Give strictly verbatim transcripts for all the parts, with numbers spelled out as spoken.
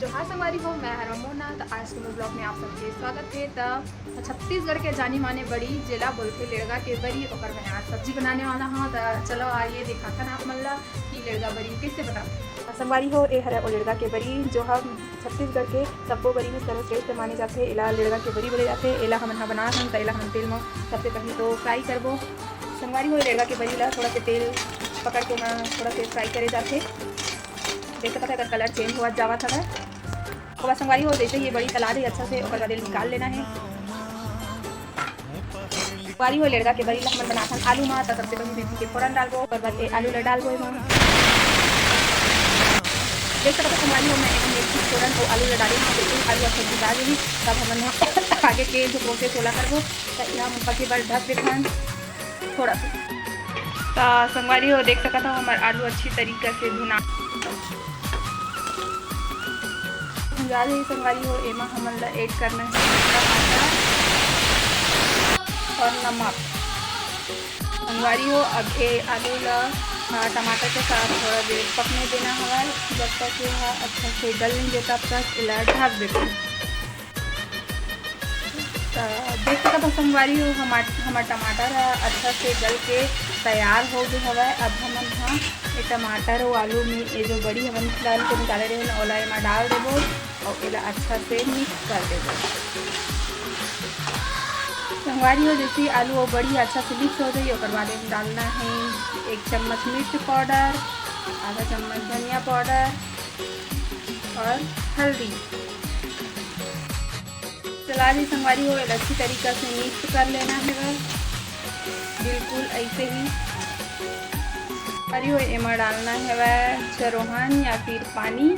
जोहार संगवारी हो, मैं हर मोना। त आज के मोर vlog में आप सबके स्वागत हे। त छत्तीसगढ़ के जानी माने बरी, जेला बोलथे लेड़गा के बरी, ओकर मैं आज सब्जी बनाने वाला हूँ। त चलो, आइए दिखाथन आप मन ला कि लेड़गा बरी कैसे बनाथे। संगवारी हो, ए हरे ओ लेड़गा के बरी, जो हम छत्तीसगढ़ के सब्बो बरी में सर्वश्रेष्ठ माने जाथे। एला लेड़गा के बरी बोले जाथे। एला हमन ह बनाथन, त एला हमन तेल में सबसे पहले तो फ्राई करबो। संगवारी हो, लेड़गा के बरी ला थोड़ा से तेल पकड़ के ओमा थोड़ा से फ्राई करे जाथे। देख सकत हव, एकर कलर चेंज होवत जावत हवय। ओकर बाद संगवारी हो, जैसे ही ये बरी तला रही अच्छा से, ओकर बाद ये निकाल लेना है। संगवारी हो, लेड़गा के बरी ला हमन बनाथन आलू मा, त सबसे पहले मेथी के फोरन डालबो, ओकर बाद ये आलू ला डालबो एमा। देख सकत हव संगवारी हो, मैं एमा मेथी के फोरन अउ आलू ला डाले हूँ, बिल्कुल आलू अच्छा से डाल देही, तब हमन ह आगे के जो प्रोसेस ओला करबो। त एला हमन पके बर ढक देथन थोड़ा सा। त संगवारी हो, देख सकत हव, हमर आलू अच्छी तरीका से भुना भुंजा जाही। संगवारी हो, एमा हमन ला ऐड करना है टमाटर और नमक। संगवारी हो, अब ए आलू ला, आ, टमाटर के साथ थोड़ा देर पकने देना हवय, जब तक ये ह अच्छा से गल नहीं जाए, तब तक एला ढक देते। त देख सकत हव संगवारी हो, हमार, हमार टमाटर ह अच्छा से गल के तैयार हो गे हवय। अब हमन ह ये टमाटर अउ आलू में ये जो बरी हमन डाल के निकाले रहे हन, ओला एमा डाल देबो अउ एला अच्छा से मिक्स कर देबो। संगवारी हो, जैसे ही आलू अउ बरी अच्छा से मिक्स हो जाही, ओकर बाद एमा डालना है एक चम्मच मिर्च पाउडर, आधा चम्मच धनिया पाउडर और हल्दी। चला जी संगवारी हो, एला अच्छी तरीका से मिक्स कर लेना है बस, बिल्कुल ऐसे ही। संगवारी हो, एमा डालना है वह चरोहन या फिर पानी,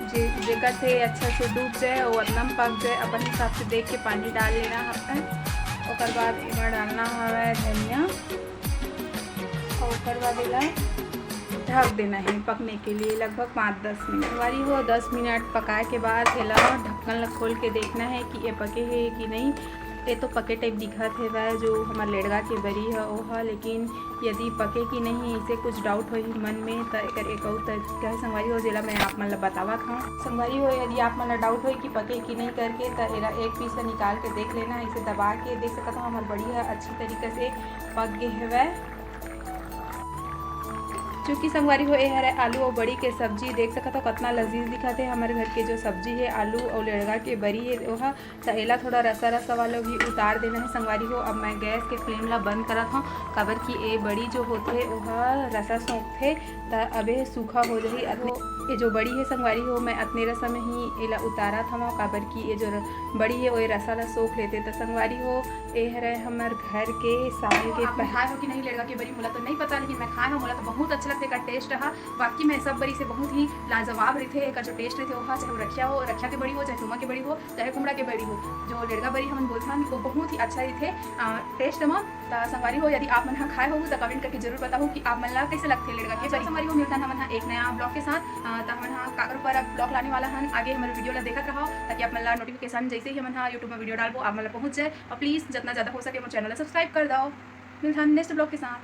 जे, जेकर से अच्छा से डूब जाए और एकदम पक जाए। अपन हिसाब से देख के पानी डाल लेना है। ओकर बाद एमा डालना हवय धनिया, और ओकर बाद एला ढक देना है पकने के लिए लगभग पाँच दस मिनट। संगवारी हो, दस मिनट पकाए के बाद एला ढक्कन ला खोल के देखना है कि ये पके है कि नहीं। ये तो पके टाइप दिखत हेवय, जो हमर लेड़गा के बरी ह, ओ ह, लेकिन यदि पके कि नहीं, इसे कुछ डाउट होही मन में, त एकर एक अउ तरीका हे संगवारी हो, जेला मैं आप मन ला बतावत हव। संगवारी हो, यदि आप मन ला डाउट होही कि पके कि नहीं करके, त एला एक पीस ला निकाल के देख लेना। इसे दबा के देख सकत हव, हमर बरी ह अच्छी तरीका से पक गे हेवय। चूंकि संगवारी हो, ए हरे आलू अउ बरी के सब्जी, देख सकत हव कतना लजीज दिखत हे। हमर घर के जो सब्जी हे, आलू अउ लेड़गा के बरी हे, ओहा त एला थोड़ा रसा रसा वाला भी उतार देना है संगवारी हो। अब मैं गैस के फ्लेम ला बंद करत हव, काबर कि ए बरी जो होथे ओहा रसा सोखथे, त अब ए सूखा हो जाही। अतने ए जो बरी है संगवारी हो, मैं अतने रसा में ही एला उतारत हव, काबर कि ए जो र-, बरी है, ओए रसा ला सोख लेथे। त संगवारी हो, ए हरे हमर घर के साल के आप मन पह- खाए हो कि नहीं लेड़गा के बरी, मोला तो नहीं पता, लेकिन मैं खाए हव, मोला तो बहुत अच्छा लगथे एकर टेस्ट ह। वाकई में सब बरी से बहुत ही लाजवाब रहिथे एकर जो टेस्ट रहिथे ओहा, चाहे वो रखिया हो, रखिया के बरी हो, चाहे तुमा के बरी हो, चाहे कुमड़ा के बरी हो। जो लेड़गा बरी हमन बोलथन, वो बहुत ही अच्छा रहिथे, अ, टेस्ट म। त संगवारी हो, यदि आप मन ह खाए होहू, त कमेंट करके जरूर बताहू कि आप मन ला कैसे लगथे लेड़गा के बरी। संगवारी हो, मिलथन हमन ह एक नया ब्लॉग के साथ। अ, त हमन ह काकर ऊपर अब ब्लॉग लाने वाला हन, आगे हमर वीडियो ला देखत रहव, ताकि आप मन ला नोटिफिकेशन जैसे ही हमन ह YouTube में वीडियो डालबो, आप मन ला पहुंच जाए। और प्लीज, जितना ज्यादा हो सके, मोर चैनल ला सब्सक्राइब कर दव। मिलथन नेक्स्ट ब्लॉग के साथ।